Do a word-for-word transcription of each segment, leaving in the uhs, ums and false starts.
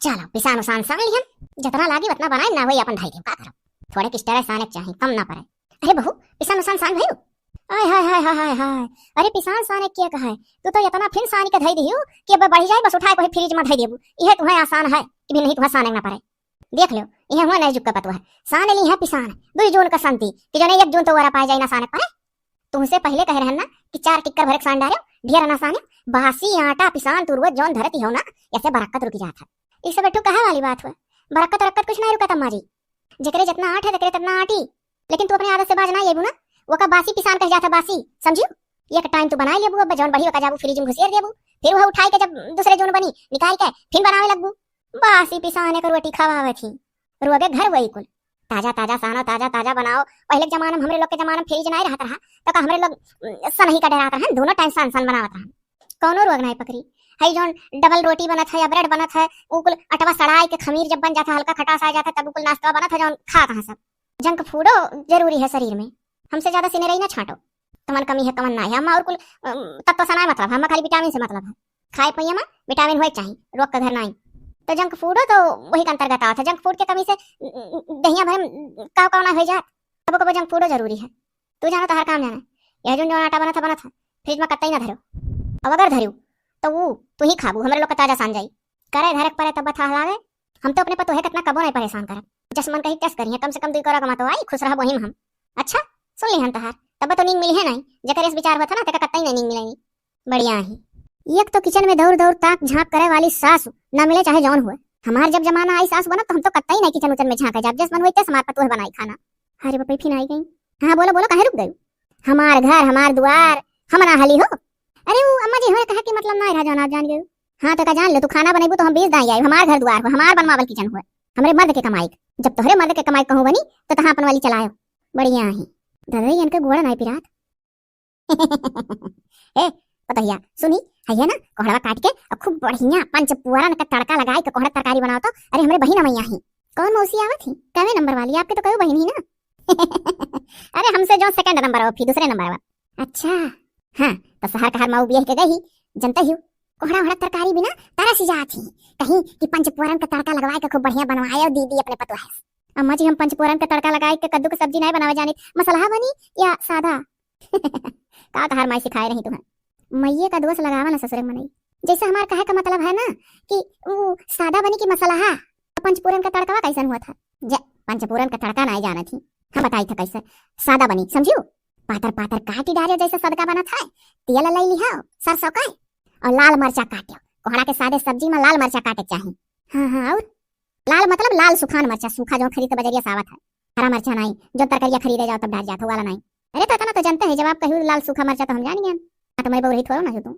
चलो, पिसान उसान सान लिहन, जतना लागी उतना बनाए, ना होई अपन धई देब, का करब? थोड़े किस्टरे साने के चाही, कम ना पड़े। अरे बहू, पिसान उसान सान भइउ? आय हाय हाय हाय हाय हाय। अरे पिसान साने के कहा है, तू तो इतना फिन सानी के धई दिहु कि अब बढ़ी जाए, बस उठाए कोई फ्रिज में धई देबू। इहे तुम्हें आसान है कि भी नहीं तुम्हें साने के ना पड़े। देख लो, इहे हुआ नए जुग का पतवा है, सान ली है पिसान, दुई जून का संती कि जौने एक जून तो ओरा पाए जाए ना साने के पड़े। तुमसे पहले कहे रहन ना कि चार टिक्कर भरे के सान डारे, ढेर ना साने। बासी आटा पिसान तू रोज जौन धरती हो ना, ऐसे बरकत रुक जात है। ई सब बेटू कहे वाली बात हुआ, बरकत रकत कुछ नहीं रुकत अम्मा जी। जेकरे जितना आट है, तेकरे तितना आटी। लेकिन तू अपने आदत से बाज ना अइबू ना, ओका बासी पिसान कह जात है, बासी, समझियो? एक टाइम तू बनाए लेबू, अब जौन बढ़ी ओका जाबू फ्रिज में घुसेर देबू, फिर वह उठाई के जब दूसरे जून बनी, निकाल के फिर बनावे लगबू। बासी पिसान एक रोटी खवावत ही, रोगे घर वही कुल। ताजा ताजा सानो, ताजा ताजा बनाओ। पहले के जमाना में, हमरे लोग के जमाना में फ्रिज नहीं रहत रहा, तो का हमरे लोग, उम, सनही का डरात रहन, दोनों टाइम सान सान बनावत रहन, कौनो रोग नहीं पकड़ी। हई जौन डबल रोटी बनत है या ब्रेड बनत है, उ कुल अटवा सड़ाई के खमीर जब बन जाता, हल्का खटास आ जाता, तब उ कुल नाश्ता बनत है जौन खात हैं सब। जंक फूडो जरूरी है शरीर में, हमसे ज्यादा सिनेरई ना छाटो। कमन कमी है, कमन ना है, हम और कुल, अम, तत्व से ना मतलब, हम खाली विटामिन से मतलब है। खाए पिए में विटामिन होए के चाही, रोग के घर नाई। तो जंक फूडो तो वही के अंतर्गत आवत है। जंक फूड के कमी से, उम, दहिया भरे में काव काव ना हो जात। कबो कबो जंक फूडो जरूरी है। तू जानो, तोहार काम जाने। यह जौन जौन आटा बनत है, बनत है, फ्रिज में कतई ना धरो। अब अगर धरो तो वो तू ही खाबू, हमरे लोग का ताजा सान जाई। करे धरे के परे तब बता लागे। हम तो अपने पतोहे कितना कबो नहीं परेशान करब, जस मन कही तस करिए, कम से कम दुई कौड़ा कमा तो आई, खुश रहब वही में हम। अच्छा, सुन लिहन तोहार, तब तो नींद मिली है नहीं, जेकर इस विचार होता ना, तेका कतई नहीं नींद मिलेगी। बढ़िया ही। एक तो किचन में दौड़ दौड़ ताक झांक करे वाली सास, ना मिले चाहे जौन हुए। हमार जब जमाना आई सास बनत, तो हम तो कतई नहीं किचन उचन में झांके जाब, जस मन होई तस हमार पतोह बनाई खाना। अरे बाप रे, फिर आई गई। हाँ बोलो बोलो, काहे रुक गई? हमार घर, हमार दुआर, हम ना हली हो। अरे वो अम्मा जी, हमें कहा कि मतलब ना रहा, जौन आप जान गए। हाँ तो का जान लो, तू खाना बनैबू तो हम बीस दाई आई, हमार घर दुआर हो, हमार बनवावल किचन हो, हमरे मर्द के कमाई। जब तोहरे मर्द के कमाई कहूँ बनी, तो तहाँ अपन वाली चलायो। बढ़िया ही। दादा, इनके गोड़ नाई पिरात। ए, पतोहिया, सुनी, है ना, कोहड़वा काट के और खूब बढ़िया पंच पुअरन का तड़का लगाई के कोहड़ा तरकारी बनाओ तो। अरे, हमरे बहिन अमैया ही। कौन मौसी आवत ही? कवे नंबर वाली? आपके तो कई बहिन ही ना। अरे, हमसे जो सेकंड नंबर हो, फिर दूसरे नंबर वा। अच्छा, हाँ, तो शहर का हर माऊ बियाह के गई, जनता ही, कोहड़ा ओहड़ा तरकारी बिना तरस ही जात ही। कहीं कि पंचफोरन के तड़का लगवाए के खूब बढ़िया बनवाए दीदी अपने पतोह से। अम्मा जी, हम पंचफोरन के तड़का लगाए के कद्दू के सब्जी नहीं बनावे जानित, मसलहा बनी या सादा? का तहार माई सिखाए रही तुम्हें? मैये का दोष लगावा ना ससुरे मनई। जैसे हमार कहे का मतलब है ना कि ऊ सादा बनी कि मसलहा। पंचफोरन का तड़कवा कैसन हुआ था? जे पंचफोरन का तड़का नहीं जानत ही, हम बताई था कैसे सादा बनी, समझियो? पातर पातर काटी डारे जैसे सदका बनत है, तेल ले लिहा सरसों का और लाल मरचा काटियो। कोहड़ा के सादे सब्जी में लाल मरचा काटे के चाही। हाँ, हाँ, और लाल मतलब लाल सुखान मरचा, सूखा जो खरीद के बजरिया से आवत है, हरा मरचा नहीं, जो तरकारिया खरीदे जाओ तब डाल जात हो वाला नहीं। अरे तो इतना तो जनते हैं, जब आप कही लाल सूखा मरचा तो हम जान गए, हाँ, तो मैं बउरही थोड़ो ना हो तुम।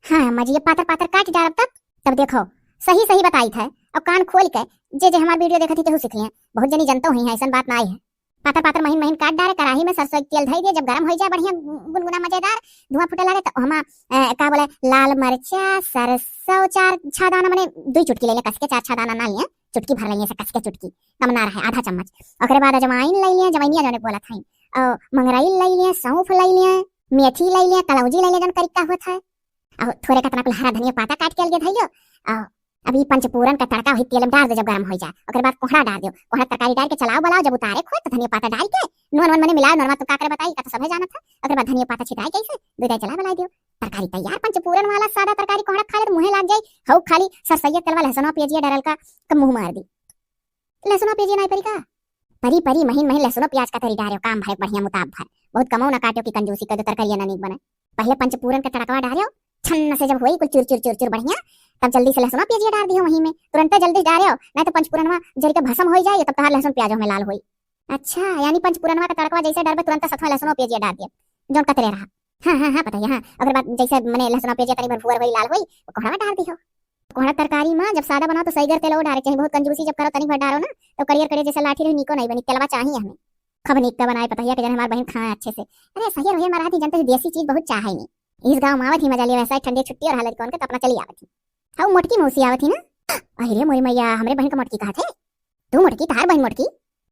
हाँ अम्मा जी, ये पातर पातर काट डालब तब, तब देखो, सही सही बताई था। अब कान खोल के जे जे हमार वीडियो देखत ही केहू सीख लिए, बहुत जनी जनतो हुई है, ऐसन बात ना आई है। पातर पातर महीन महीन काट डारे, कढ़ाई में सरसों के तेल धई दिए, जब गरम हो जाए बढ़िया गुनगुना मजेदार, धुआं फूटे लगे तो हमा, ए, का बोले, लाल मरचा, सरसों चार छह दाना, मने दुई चुटकी ले ले कस के, चार छह दाना ना लिए, चुटकी भर ले से कस के, चुटकी कम ना रहे, आधा चम्मच। ओकरे बाद अजवाइन ले लिए, अजवाइनिया जौने बोलत हई, और मंगरैल ले लिए, सौंफ ले लिए, मेथी ले लिए, कलौजी ले लिए, जौन करिका होत है, और थोरे कतना कुल हरा धनिया पाता काट के अलगे धइयो। और अभी पंचपूरन का तड़का वही तेल में डार दे, जब गरम हो जाए, ओकरे बाद कोहड़ा डार दियो। कोहड़ा तरकारी डार के चलाओ बलाओ, जब उतारे खोए तो धनिया पाता डार के नून वन मने मिलाओ, नरमा तो का करे बताई, का तो सभे जानत है। ओकरे बाद धनिया पाता छिटाई के ऐसे दो दाई चला बलाई दियो, तरकारी तैयार। पंचपूरन वाला सादा तरकारी कोहड़ा खा ले तो मुँहे लाग जाई। हऊ खाली सरसैया तेलवा लहसुनवा पियजिया डरल का, का मुँह मार दी। लहसुनवा पियजिया नाई परी का? परी, परी, महीन, महीन लहसुनो प्याज का तरी डारे, काम भरे बढ़िया मुताब भर। बहुत कमाओ ना काटो कि कंजूसी कर दो, तरकारिया ना नीक बने। पहले पंचपूरन के तड़कवा डारे, छन्न से जब होई कुल चुर, चुर, चुर, चुर बढ़िया, तब जल्दी से लहसुनवा प्याजिया डार दियो वहीं में, तुरंते जल्दी डारे, नहीं तो पंचपूरनवा जरी के भसम होई जाए, तब तहार लहसुन प्याजो में लाल होई। अच्छा, यानी पंचपूरनवा का तड़कवा जैसे डारबे, तुरंते सथवा लहसुनवा प्याजिया डार दियो, जौन कतरे रहा। हाँ, हाँ, हाँ, पता है, हाँ। ओकरे बाद जैसे मने लहसुनवा प्याजिया तनी भुरभुर होई, लाल होई, वो कोहड़ा डार दियो। कोहड़ा तरकारी में जब सादा बनाओ तो सही गर तेल वो डारे के चाही। बहुत कंजूसी जब करो तनी भर डारो ना, तो करियर करियर जैसे लाठी रही, नीको नहीं बनी। तेलवा चाहिए हमें। खब नीक का बनाए पतोहिया के जन हमार बहिन खाए अच्छे से। अरे सही रहे हमारा हाथी, जनते हैं देसी चीज बहुत चाहे नहीं। इस गाँव में आवत ही मजा लिए वैसा ठंडी छुट्टी और हालत कौन के तो अपना चली आवत ही। हाँ मोटकी मौसी आवत ही ना। अरे मोरी मैया, हमरे बहिन का मोटकी कहा थे। तू मोटकी, तार बहिन मोटकी।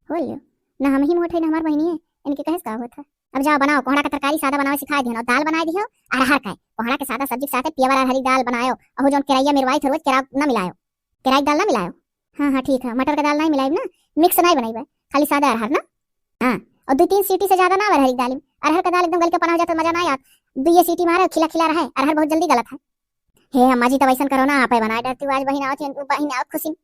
हो लियो ना, हम ही मोट है ना हमार बहिनी है, इनके कहे से का होत है। अब जाओ बनाओ, कोहड़ा के तरकारी सादा बनावे सिखाए दिहन, और दाल बनाए दिहो अरहर का। कोहड़ा के सादा सब्जी के साथे पियवर अरहर की दाल बनायो, और जौन केरैया मिरवाई थे रोज, केरा ना मिलायो, केराई के दाल ना मिलायो। हाँ, हाँ, ठीक है, मटर का दाल नहीं मिलाइब ना, मिक्स नहीं बनाइब, खाली सादा अरहर ना। हाँ, और दो तीन सीटी से ज्यादा ना अरहर की दाल में, अरहर का दाल एकदम गल के पना हो जाता, मजा ना आत। दो ये सीटी मारे, खिला खिला रहे, अरहर बहुत जल्दी गलत है। हे अम्मा जी, तब ऐसन करो ना, आप बनाए डारती, आज बहिन आवत, बहिन आवत खुशी।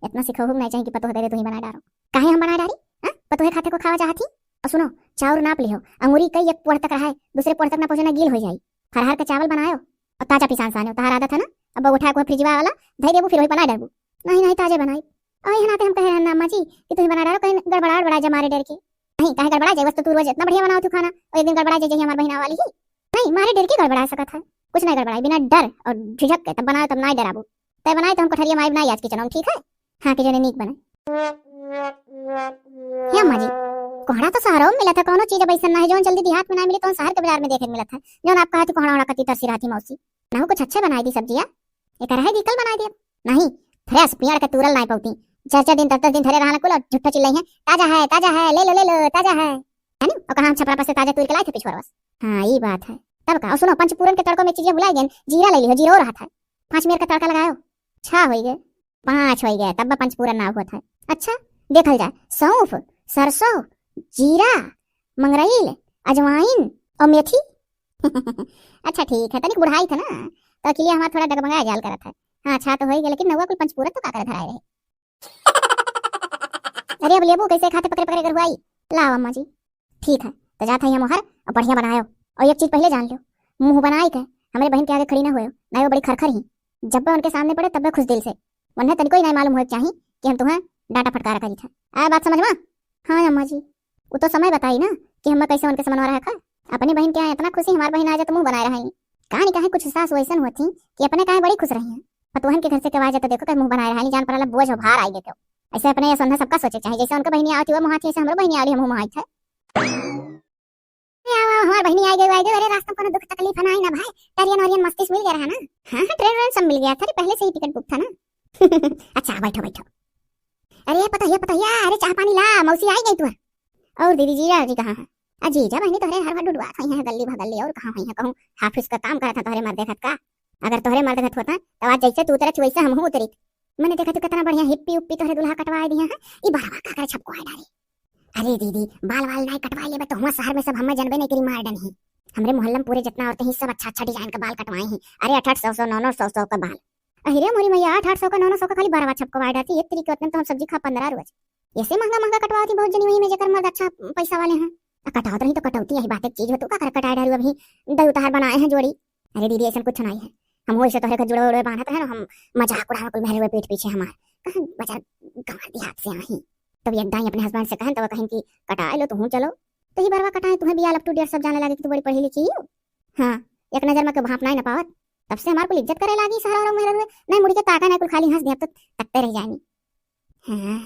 इतना सिखौहू नहीं चाहिए कि पतोह दे दे, तू ही बनाए डारो। काहे हम बनाए डारी? हाँ? पतोहे खाते को खावा चाहत ही? और सुनो, चाउर नाप लिहो, अंगूरी कई एक पोर तक रहे, दूसरे पोर तक ना पहुँचे, ना गील हो जाई। फरहर के चावल बनायो और ताजा पिसान सानो, तहार आदत है ना, अब उठा को फ्रिजवा वाला धई देबू, फिर वही बनाए डारबू। नहीं, नहीं, ताजे बनाई। और यहाँ नाते हम कहे रहन ना अम्मा जी कि तू ही बना डारो, कहीं गड़बड़ा, गड़बड़ा जा मारे डर के। नहीं, काहे गड़बड़ा जाए, बस तो तू रोज इतना बढ़िया बनाओ तू खाना, और एक दिन गड़बड़ा जाए, जैसे हमार बहिना वाली ही। नहीं, मारे डर के गड़बड़ा सकत है, कुछ नहीं गड़बड़ाई, बिना डर और झिझक के तब बनाओ, तब ना डराबू। तय बनाए तो हम कोठरिया में आइब ना आज किचन में, ठीक है? हाँ, कि जने नीक बने। हे अम्मा जी, कोहड़ा तो शहरों में मिलत है, कौनो चीज अब ऐसा ना है, जौन जल्दी देहात में ना मिले, तो शहर के बाजार में देखे के मिलत है। जौन आप कहा थी कोहड़ा ओहड़ा कती तरसी रहती मौसी, ना हो कुछ अच्छे बनाए दी सब्जिया, एक रहे दी कल बनाए दिया। नहीं, फ्रेश पियाड़ के तूरल ना पौती, चार चार दिन, दस दस दिन धरे रहना कुल और झूठा चिल्लाई है, "ताजा है, ताजा है, ले लो, ले लो, ताजा है।" है नी? और कहाँ हम छपरा पर से ताजा तूर के लाए थे पिछुआ बस। हाँ, ये बात है। तब का? और सुनो, पंचपूरन के तड़को में एक चीज भुला गए, जीरा ले लियो, जीरो रहत है। पाँच मेर का तड़का लगायो, छह हो गए, पाँच हो गए, तब पंचपूरन ना होत है। अच्छा, देखल जाए, सौंफ, सरसों, जीरा, मंगरैल, अजवाइन और मेथी। अच्छा ठीक है, तनिक बुढ़ाई था ना, तो अकेले हमारा थोड़ा डगमगाए जाल करत है। हाँ, अच्छा तो हो गए, लेकिन नौवा कुल पंचपूरन तो का करे धराए रहे। अरे अब लेबू कैसे खाते पकड़े पकड़े गरुआई? लाओ अम्मा जी। ठीक है, तो जात है हम ओहर, अब बढ़िया बनायो। और एक चीज पहले जान लो, मुंह बनाए के हमरे बहन के आगे खड़ी ना होयो, ना वो बड़ी खरखर ही। जब उनके सामने पड़े तब खुश दिल से, उन्हें तनिको ही नहीं मालूम होए के चाही कि हम तुम्हें डांटा फटकारा करी था। आया बात समझ में? हाँ अम्मा जी, वो तो समय बताई ना कि हमें कैसे उनके समनवा रहा खा। अपने बहन के यहाँ इतना खुशी, हमार बहन आ जाए तो मुंह बनाए रही। कहानी कहे कुछ सास वैसन होती कि अपने काहे बड़ी खुश रही हैं। पतोहन के घर से केवा जाए तो देखो, कहीं मुंह बनाए रही, जान पड़ाला बोझ और भार आई देते हो। ऐसे अपने ये सोना सबका सोचे चाहे, जैसे उनका बहनी आवती हुआ मुहाती, ऐसे हमरो बहनी आवली, हम मुहात है। ए, आओ, आओ, हमार बहनी आ गई, आ गई। अरे, रास्ता में कोनो दुख तकलीफ है ना, आई ना भाई? टरियन वरियन मस्ती से मिल गया रहा ना? हाँ, हाँ, ट्रेन व्रेन सब मिल गया था रे, पहले से ही टिकट बुक था ना। अच्छा, बैठो, बैठो। अरे, पतोहिया, पतोहिया, अरे, चाह पानी ला, मौसी आई गई तू। और दीदी, जीजा जी कहाँ है? आ, जीजा बहनी तोहरे हर भर डुडुआत हुई हैं गल्ली भगल्ली, और कहाँ हुई हैं कहूँ? हाफिस का काम करत है तोहरे मर्दे खत का। अगर तोहरे मर्दे खत होता, तब आज जैसे तू उतरत वैसे हमहूँ उतरित। मने देखा तू कितना बढ़िया हिप्पी उप्पी तोहरे दुल्हा कटवाए दिया है, ई बरवा का करे छपको आए डारे। अरे दीदी, बाल वाल नाई कटवाई लेबे तो हुआं शहर में सब हमें जनबे नहीं करी, मार डन ही। हमरे मोहल्ला में पूरे जितना औरतें ही सब अच्छा अच्छा डिजाइन का बाल कटवाई ही। अरे अठ अठ सौ सौ, नौ नौ सौ सौ का बाल। अरे मोरी मैया, अठ अठ सौ का, नौ नौ सौ का खाली बरवा छपकवाए डाती। ये तरीके उतने तो हम सब्जी खा पन्द्रह रोज। ऐसे महंगा महंगा कटवाती बहुत जनी वही में जेकर मर्द अच्छा पैसा वाले हैं। आ कटावत रही तो कटौती यही बात एक चीज हो, तू का कर कटाए डारू अभी दई उतार बनाए हैं जोड़ी। अरे दीदी, ऐसा कुछ नहीं है, हम वैसे तोहरे का जुड़वे उड़वे बांधत रहे ना, हम मजाक उड़ावे कोई मेहरे पीठ पीछे हमार। कहाँ बचा गाँव देहात से आई। तब एक दाई अपने हस्बैंड से कहन, तब कहें कि कटाए लो, तुहूँ चलो। तो ही बरवा कटाए, तुम्हें भी आल up to date सब जाने लगे कि तू बड़ी पढ़ी लिखी हो। हाँ, एक नजर में के भाप नहीं न पावत, तब से हमार कुल इज्जत करे लागी शहर और मेहरे। नहीं मुड़ी के ताका नहीं, कुल खाली हंस दिया तो तकते रह जाएंगी। हाँ,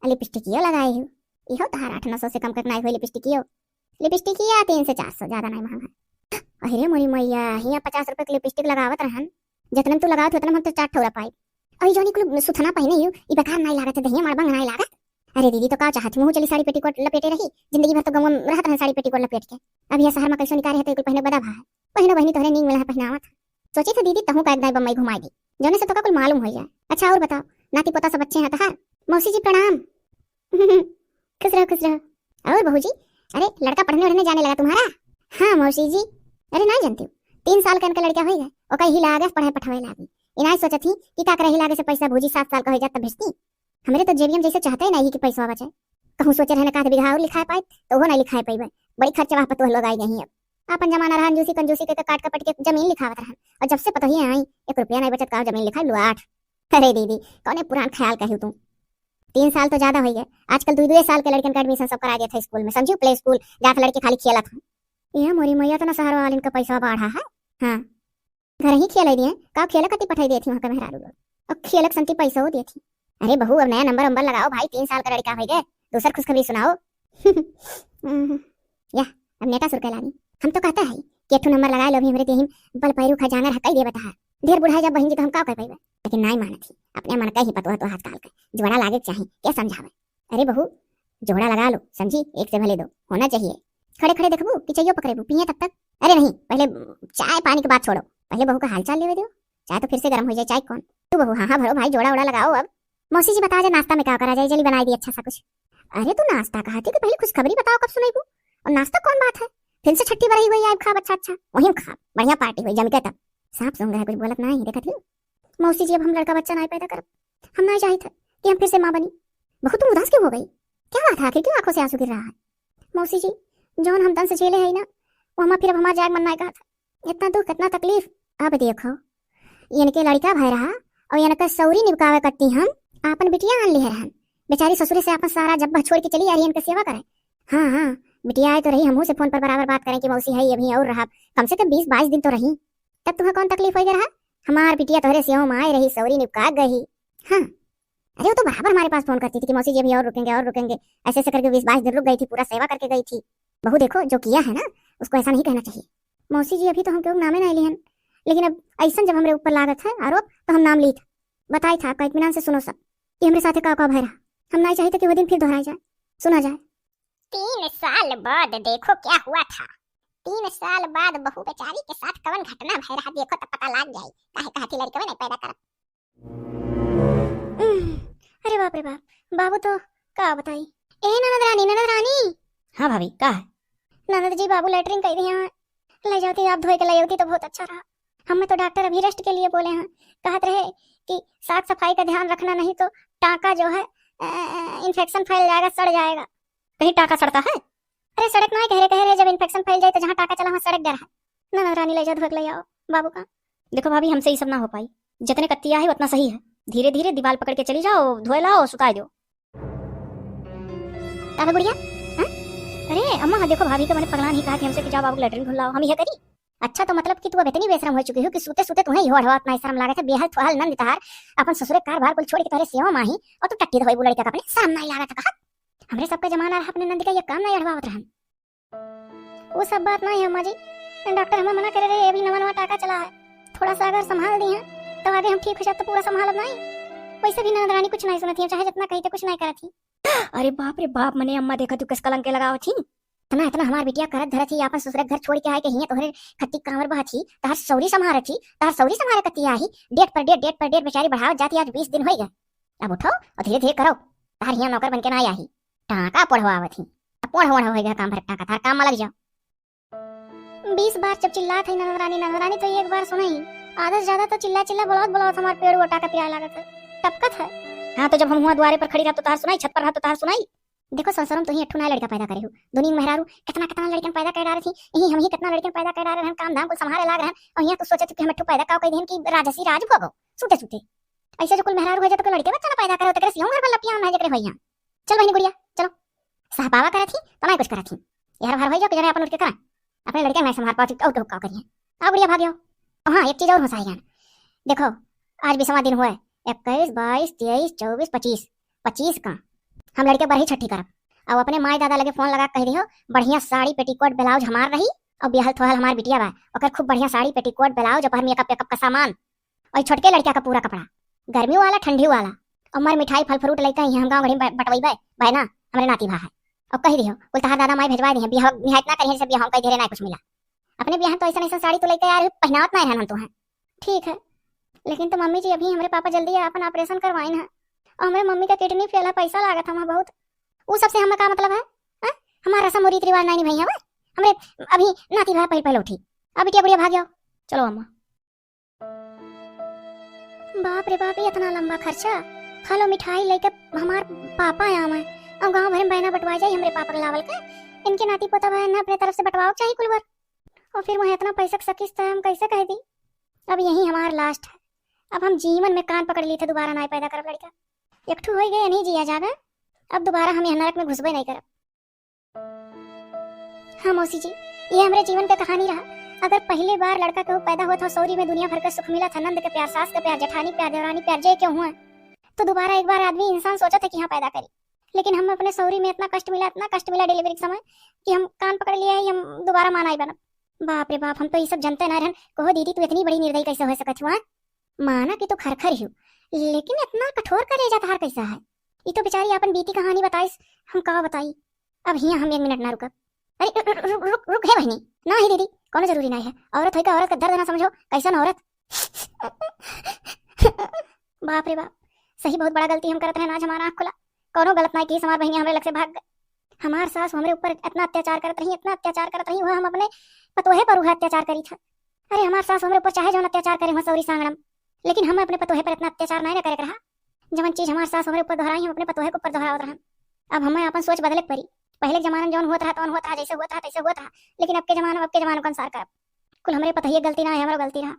लिपस्टिकियो लगाए हो, इहो तहार आठ नौ सौ से कम के नहीं हुई लिपस्टिकियो। लिपस्टिकिया तीन से चार सौ, ज्यादा नहीं महंगा। अरे मोरी मैया, हिया पचास रुपए की लिपस्टिक लगावत रहन, जितने में तू लगावत उतने में हम तो चार ठौरा पाई। अरे जौनी कुल सुथना पहने यू, ई बेकार नाई लागत है, दहिया मड़बंग नाई लागत। अरे दीदी, तो का चाहत, मुँह चली साड़ी पेटीकोट लपेटे रही, जिंदगी भर तो गाँव में रहत रहन साड़ी पेटीकोट लपेट के। अब यह शहर में कैसो निकाले है तो कुल पहने बदा भा है। पहिनो बहिनी तोहरे नीक मिला है पहनावत। सोची थे दीदी, तहूँ का एक दाई बम्बई घुमाई दी, जौने से तो का कुल मालूम हो जाए। अच्छा और बताओ, नाती पोता सब अच्छे हैं तहार? मौसी जी प्रणाम। खुश रहो, खुश रहो। और बहू जी, अरे लड़का पढ़ने वढ़ने जाने लगा तुम्हारा? हाँ मौसी जी। अरे ना जानती हूँ, तीन साल का इनका लड़का होई गए, ओका यही लागे पढ़ाई पठावे लागी। इनाय सोचत ही कि का करे ही लागे से पैसा भूजी सात साल का हो जात तब भेजती। हमरे तो जेबिया में जैसे चाहते ही नहीं कि पैसा बचे। कहूँ सोचे रहने का आध बीघा और लिखाए पाए तो वो नहीं लिखाए पाइबे। बड़ी खर्चवा पतोह लोग आई गई अब। आपन जमाना रहा कंजूसी, कंजूसी के काट कपट के जमीन लिखावत रहन, और जब से पतोहिए आई एक रुपया नहीं बचत का जमीन लिखा लुआठ। अरे दीदी, कौने पुरान ख्याल कही तू? तीन साल तो ज्यादा हो गए, आजकल दो दो साल के लड़कन का एडमिशन सब करा देते स्कूल में, समझियो प्ले स्कूल जात लड़के खाली खेलत हैं। ये मोरी मैया, तो ना शहर वालिन का पैसा बढ़ा है। हाँ, घर ही खेले दिए, का खेले कति पठाई देती वहाँ का मेहरारू लोग, और खेलक संती पैसा हो देती। अरे बहू, अब नया नंबर वंबर लगाओ भाई, तीन साल का लड़का हो गए, दूसर खुशखबरी सुनाओ। हम्म, या, अब नेटा सुर के लागी। हम तो कहते हैं कि एक ठो नंबर लगा लो, अभी हमरे देही में बल पैरू खा जांगर हकई देवत है। ढेर बुढ़ाई जब बहिन जी तो हम का कर पाइबे, लेकिन नाई मानत ही, अपने मन का ही पतोह तो आजकल के जोड़ा लागे के चाही, क्या समझावे। अरे बहू, जोड़ा लगा लो, समझी? एक से भले दो होना चाहिए। खड़े खड़े देखबू कि चाहिए पकड़ेबू, पिए तब तक। अरे नहीं, पहले चाय पानी के बात छोड़ो, पहले बहू का हालचाल लेवे दो। चाय तो फिर से गर्म हो जाए, चाय कौन? तू बहू, हाँ हाँ भरो भाई, जोड़ा ओड़ा लगाओ अब। मौसी जी बता जा, नाश्ता में का करा जाए, जल्दी बनाई दी अच्छा सा कुछ। अरे तू नाश्ता कहा थी कि पहले खुशखबरी बताओ, कब सुनाई? और नाश्ता कौन बात है, फिर से छठी बरही हुई आइब खाब अच्छा अच्छा, वहीं खाब, बढ़िया पार्टी हुई जम के। तब साफ सूंघ है, कुछ बोलत ना है, देखत ही। मौसी जी, अब हम लड़का बच्चा ना पैदा करब, हम ना चाहित है कि हम फिर से माँ बनी। बहू तुम उदास क्यों हो गई, क्या बात है आखिर, क्यों आंखों से आंसू गिर रहा है? मौसी जी, जौन हम तन से झेले है ना, वो हमार फिर अब हमार जाग मन ना कहत है। इतना दुख, इतना तकलीफ। अब देखो, इनके लड़का भय रहा और इनका सौरी निपकावे कत्ती हम आपन बिटिया आन लिहे रहन। बेचारी ससुरे से आपन सारा जब्बा छोड़ के चली आ रही इनके सेवा करे। हाँ हाँ, बिटिया आए तो रही, हमहू से फोन पर बराबर बात करें कि मौसी है अभी और रहा, कम से कम बीस बाईस दिन तो रही। तब तुम्हें कौन तकलीफ हो गया रहा? हमार बिटिया तोहरे सेवा में आए रही, सौरी निपका गई। हाँ, अरे वो तो बराबर हमारे पास फोन करती थी कि मौसी जी अभी और रुकेंगे और रुकेंगे, ऐसे ऐसे करके बीस बाईस दिन रुक गई थी, पूरा सेवा करके गई थी। बहू देखो, जो किया है ना, उसको ऐसा नहीं कहना चाहिए। मौसी जी अभी तो हम केहू नामे ना लिहन, लेकिन अब ऐसा जब हमरे ऊपर लागत है आरोप तो हम नाम लीत। बताई था आपका, इत्मीनान से सुनो सब कि हमरे साथे का का भय रहा। हम नहीं चाहिए कि वो दिन फिर दोहराया जाए, सुना जाए। तीन साल बाद देखो क्या हुआ था। तीन साल बाद बहू बेचारी के साथ कवन घटना भय रहा, देखो तब पता लाग जाई, काहे कहती लड़कवे नहीं पैदा करब। उम्म, अरे बाप रे बाप, बाबू तो का बताई। ए ननद रानी, ननद रानी। हाँ भाभी, का है? ननद जी, बाबू लेटरिन कई दिया है, ले जाती आप धोए के ले जाती तो बहुत अच्छा रहा। हमें तो डॉक्टर अभी रेस्ट के लिए बोले हैं, कहत रहे कि साफ सफाई का ध्यान रखना, नहीं तो टाँका जो है, अ, इन्फेक्शन फैल जाएगा, सड़ जाएगा। कहीं टाँका सड़ता है? अरे सड़क ना कह रहे, कह रहे जब इन्फेक्शन फैल जाए तो जहाँ टाँका चला वहाँ सड़क डर है। ननद रानी ले जाओ, धोए के ले आओ बाबू का। देखो भाभी, हमसे ये सब ना हो पाई, जितने कत्ती आहे उतना सही है। धीरे धीरे दीवार पकड़ के चली जाओ, धोए लाओ, सुताए दो। का बे गुड़िया? हाँ? अरे अम्मा, हाँ देखो भाभी के मने पगलान ही कहा थी हमसे कि जाओ बाबू के लेटरिन घुलाओ, हम यह करी। अच्छा तो मतलब कि तू अब इतनी बेशरम हो चुकी हो कि सूते सूते तुम्हें इहो अढ़वा इतना शर्म लागत है, बेहल थोहल नंद तहार अपन ससुरे कार बार कुल छोड़ के तोहरे सेवा माही और तू टट्टी धोए लड़का का अपने शर्म नहीं लागत है कहा। हमरे सबका जमाना रहा अपने नंद का ये काम नहीं अढ़वावत रहन। वो सब बात नहीं है अम्मा जी, डॉक्टर हमें मना करे रहे, अभी नवा नवा टाका चला है, थोड़ा सा अगर संभाल दी हैं तो आगे हम ठीक हो जाए तो पूरा संभालब नहीं। वैसे भी ननद रानी कुछ नहीं सुनती है, चाहे जितना कही तो कुछ नहीं करती। अरे बाप रे बाप, मने अम्मा देखा तू किस कलंक के लगावत ही। इतना इतना हमार बिटिया करत धरत ही, आपन ससुरे घर छोड़ के आए के हियां तोहरे खत्ती कांवर बहत ही, तहर सौरी संभारत ही, तहर सौरी संभारे कत्ती आई, डेट पर डेट, डेट पर डेट बेचारी बढ़ावत जाती, आज बीस दिन होई गए। अब उठो और धीरे धीरे करो, तहर हियां नौकर बन के ना आई, टाका पढ़वावत ही, अब पढ़ वढ़ होई गए काम भर टाका, तहर काम में लग जाओ। बीस बार जब चिल्लात है ननद रानी, ननद रानी तो एक बार सुनई, आधा से ज्यादा तो चिल्ला चिल्ला बोलावत बोलावत हमार पेड़ वो टाका पिराए लागत है, टपकत है। हाँ तो जब हम हुआं दुआरे पर खड़ी रहब तो तहार सुनाई, छत पर रहब तो तहार सुनाई। देखो संसार में तुही अठू ना लड़का पैदा करे हो, दुनिया में मेहरारू कितना कितना लड़कन पैदा कर डारे थी, यही हम ही कितना लड़कन पैदा कर डारे रहन, काम धाम कुल संभाले लाग रहन, और यहाँ तू सोचे थी कि हम अठू पैदा काव कर देहन कि राजसी राज भोगो सूते सूते। ऐसे जो कुल मेहरारू हो जाए तो कोई लड़के बच्चा ना पैदा करे, तो करे सियों घर पर लपिया ना जकरे होइया। चल बहनी गुड़िया, चलो। सहपावा करत ही तो ना कुछ करत ही, यार हर हो जाओ कि जने अपन उठ के करा, अपने लड़के ना संभाल पाती और का करिए। आओ गुड़िया भाग जाओ। हाँ एक चीज और हो सारी जान, देखो आज बीसवाँ दिन हुआ है, इक्कीस बाईस तेईस चौबीस पच्चीस, पच्चीस का हम लड़के बरही छठी करब। अब अपने माई दादा लगे फोन लगा के कह दियो, बढ़िया साड़ी पेटीकोट ब्लाउज हमार रही, और बिहल थोहल हमार बिटिया बा, ओकर खूब बढ़िया साड़ी पेटीकोट ब्लाउज और मेकअप वेकअप का सामान, और छोटके लड़का का पूरा कपड़ा, गर्मी वाला ठंडी वाला, और मर मिठाई फल फ्रूट लेके यहाँ हम गाँव गढ़ी में ब-, बटवैबे, बहना हमरे नाती भा है। और कह दियो कुल तहार दादा माई भेजवा दिए, बियाह निहायत ना करिए, जैसे बियाह हम कह धीरे ना कुछ मिला। अपने बियाह तो ऐसा ऐसा साड़ी तो लेके आ रही, पहनावत ना रहन हम तो हैं। ठीक है, लेकिन तो मम्मी जी अभी हमरे पापा जल्दी अपन ऑपरेशन करवाइन है, और हमरे मम्मी का किडनी फेल है, पैसा लागत हमें बहुत, वो सबसे हमें का मतलब है? हैं? हमारा रसम और रीति रिवाज नहीं निभाई है हमरे, अभी नाती भा पहले पहले उठी, अब बिटिया बुढ़िया भाग जाओ। चलो अम्मा। बाप रे बाप, ये इतना लंबा खर्चा, फल और मिठाई लेके हमार पापा आवे और गांव भर में बहना बंटवा जाए हमरे पापा के लावल के। इनके नाती पोता बहन अपने तरफ से बंटवाओ चाहिए कुल बर। और फिर वह इतना पैसा के सकिस तो हम कैसे कह दी? अब यही हमार लास्ट है। अब हम जीवन में कान पकड़ ली थे, दोबारा ना पैदा करब लड़का। एक ठू हो गए, नहीं जिया जागा, अब दोबारा हम यह नरक में घुसबे नहीं करब। हाँ मौसी जी, ये हमरे जीवन का कहानी रहा। अगर पहले बार लड़का केहू पैदा होत हो सौरी में दुनिया भर का सुख मिला था, नंद के प्यार, सास के प्यार, जेठानी प्यार, देवरानी प्यार, जे क्यों हुआ, तो दोबारा एक बार आदमी इंसान सोचा था कि हाँ पैदा करी, लेकिन हम अपने सौरी में इतना कष्ट मिला, इतना कष्ट मिला डिलीवरी के समय कि हम कान पकड़ लिया है, हम दोबारा माँ नहीं बनब। बाप रे बाप, हम तो ये सब जनते ना रहन। कहो दीदी, तू इतनी बड़ी निर्दयी कैसे हो सकत हुआ? माना कि तू खरखर ही हो, लेकिन इतना कठोर करेजा तहार कैसा है? ई तो बेचारी आपन बीती कहानी बताइस, हम का बताई। अब हियाँ हम एक मिनट ना रुकब। अरे रु-, रु-, रुक, रुक, रुक, हे बहिनी, ना ही दीदी, कौनो जरूरी ना है। औरत होइके औरत का दर्द ना समझो, कैसन औरत। बाप रे बाप, सही बहुत बड़ा गलती हम करत रहन, आज हमारा आँख खुला। कौनो गलत ना की, हमार बहिनी हमरे लग से भाग गई। हमार सास हमरे ऊपर इतना अत्याचार करत रही, इतना अत्याचार करत रही, वह हम अपने पतोहे पर वह अत्याचार करी था। अरे हमार सास हमरे ऊपर चाहे जौन अत्याचार करे, वह सौरी सांगड़म, लेकिन हम अपने पतोहे पर इतना अत्याचार नहीं ना करे के रहा। जवन चीज हमार सास हमरे ऊपर दोहराई, हम अपने पतोहे के ऊपर दोहरावत रहन। अब हमें अपन सोच बदले के पड़ी। पहले के जमाना में जौन होत रहा, तौन होत रहा, जैसे होत रहा, तैसे होत रहा, लेकिन अब के जमाना में, अब के जमाना के अनुसार करब। कुल हमरे पतोहिए के गलती ना है, हमरो गलती रहा।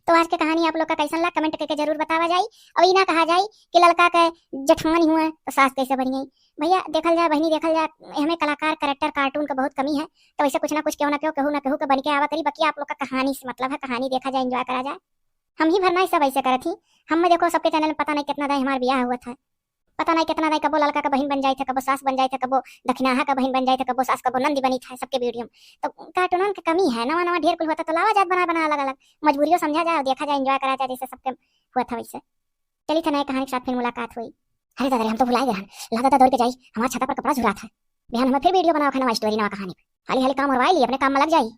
तो आज के कहानी आप लोग का कैसन ला, comment करके जरूर बतावा जाई। और ई ना कहा जाई कि ललका के जेठानी हुए तो सास कैसे बनी है। भैया देखल जाए, बहिनी देखल जाए, हमें कलाकार, character, cartoon का बहुत कमी है, तो ऐसे कुछ ना कुछ, केहू ना केहू, केहू ना केहू के बन के आवा करी। बाकी आप लोग का कहानी से मतलब है, कहानी देखा जाए, enjoy करा जाए। हम ही भर ना सब ऐसे करत ही। हम में देखो, सबके channel में पता नहीं कितना दाई हमार बियाह हुआ था, पता नहीं कितना दाई कबो ललका का बहिन बन जाई था, कबो सास बन जाई था, कबो दखिनाहा का बहिन बन जाई था, कबो सास कबो नंदी बनी था सबके video में। तो cartoonन के कमी है, नवा नवा ढेर कुल होता तो लावा जात बना बना अलग अलग, मजबूरियों समझा जाए और देखा जाए, enjoy करा जाए, जैसे सबके हुआ था वैसे। चली था नए कहानी के साथ फिर मुलाकात हुई। अरे दादा रे, हम तो भुला गए हन। ला दादा दौड़ के जाई, हमार छता पर कपड़ा झुरा था। बिहान हमें फिर video बनाओ, नवा story, नवा कहानी। हाली हाली काम करवाई ली, अपने काम में लग जाई।